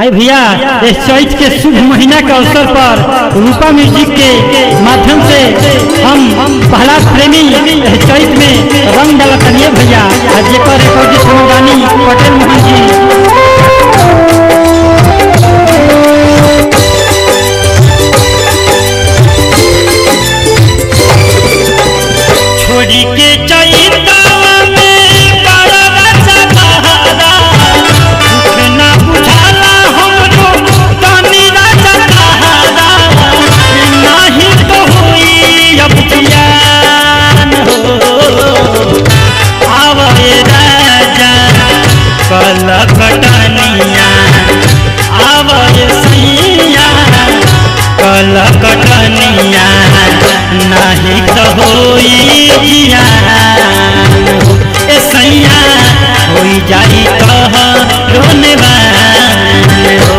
आई भैया इस चैत के शुभ महीना के अवसर पर रूपा म्यूजिक के माध्यम से हम पहला प्रेमी चैत में रंग डाला तनिए भैया जेकर रिकॉर्डिस्ट हमदानी पटेल मोहन जी। छोड़ी के चैतवा में बड़ा राजा बहारा, दुख ना बुझाला हमरो तनी राजा बहारा, नाही तो होई अब जियान हो। आवे राजा कल कटनिया, आवे सैया कल कटनिया, नहीं तो होई जियान हो। ए सैया होई जाई कह रोनवान हो।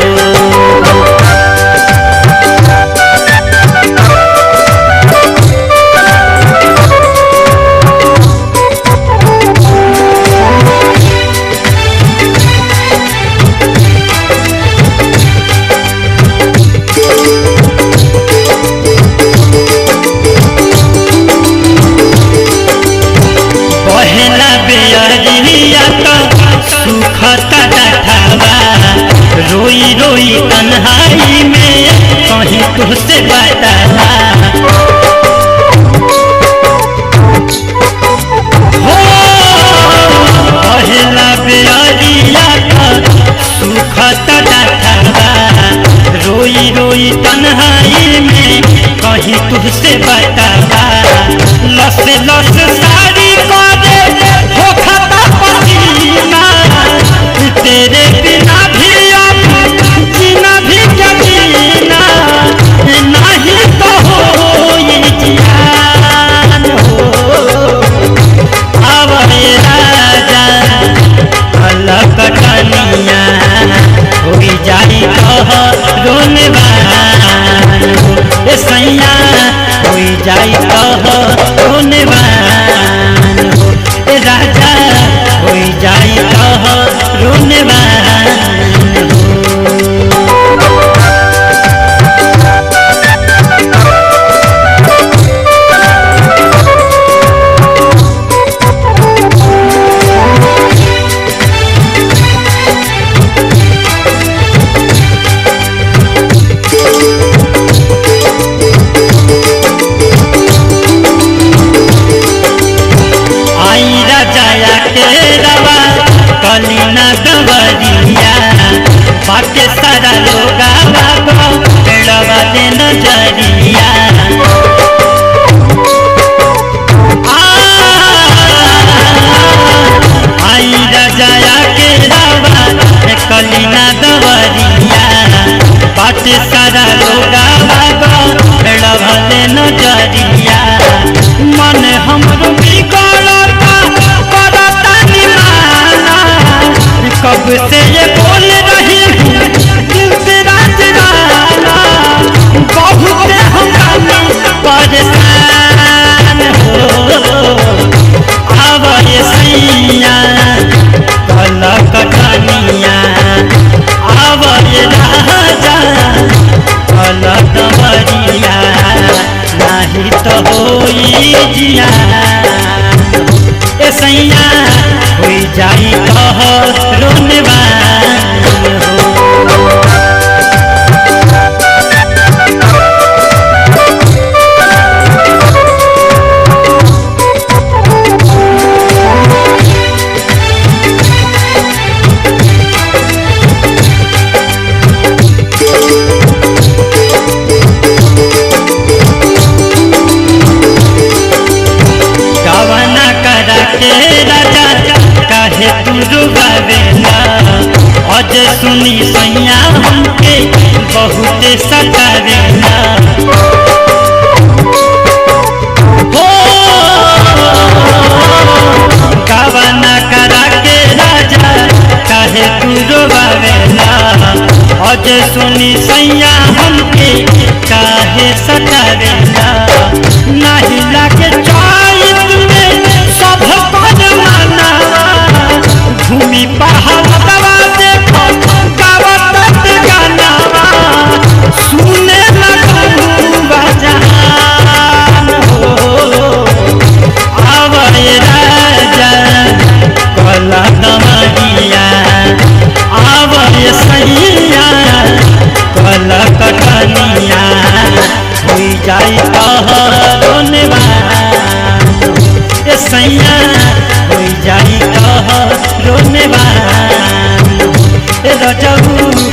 पहला बेअरिया तो सुखता डाठावा, रोई रोई तन्हाई में कहीं तुझसे बतावा। हो पहला बेअरिया तो सुखता डाठावा, रोई रोई तन्हाई में कहीं तुझसे बतावा। लस लस साड़ी करे हो खाता पसीना, तेरे बिना भी अब जीना भी क्या जीना, नहीं तो होई जियान हो। आवे राजा कल कटनिया, होई जाई कह रोनवान हो। ए सैया होई जाई कह रोनवान हो। ए राजा होई जाई कह रोनवान हो। आई राजा के रवा कलीना दवरिया, बाटे सारा लोगा बाबा रवा दे नजरिया। आई राजा के रवा कलीना दवरिया, बाटे सारा लोगा बाबा रवा दे नजरिया। मन हमरो बिगड़ता करता निमाना, कब से ये बोल रही हूँ दिल तेरा दीवाना, बहुत हम परेशान हो। आवे सैया कल कटनिया, आवे राजा कल दवरिया, नहीं तो होई जियान हो। ए सैया होई जाई कह रोनवान हो। गवना करा के राजा काहे तू रुबावेला, अज सुनी सैया हमके बहुत सतावेला। हो गवना करा के राजा काहे तू रुबावेला, अज सुनी सैया हमके काहे सतावेला। नहीं लागे चैत में सब पर माना, भूमि पहाड़ दवा देखो गावत जाई तोहरो नेवान। ए सैया होई जाई तोहरो नेवान। ए रजऊ।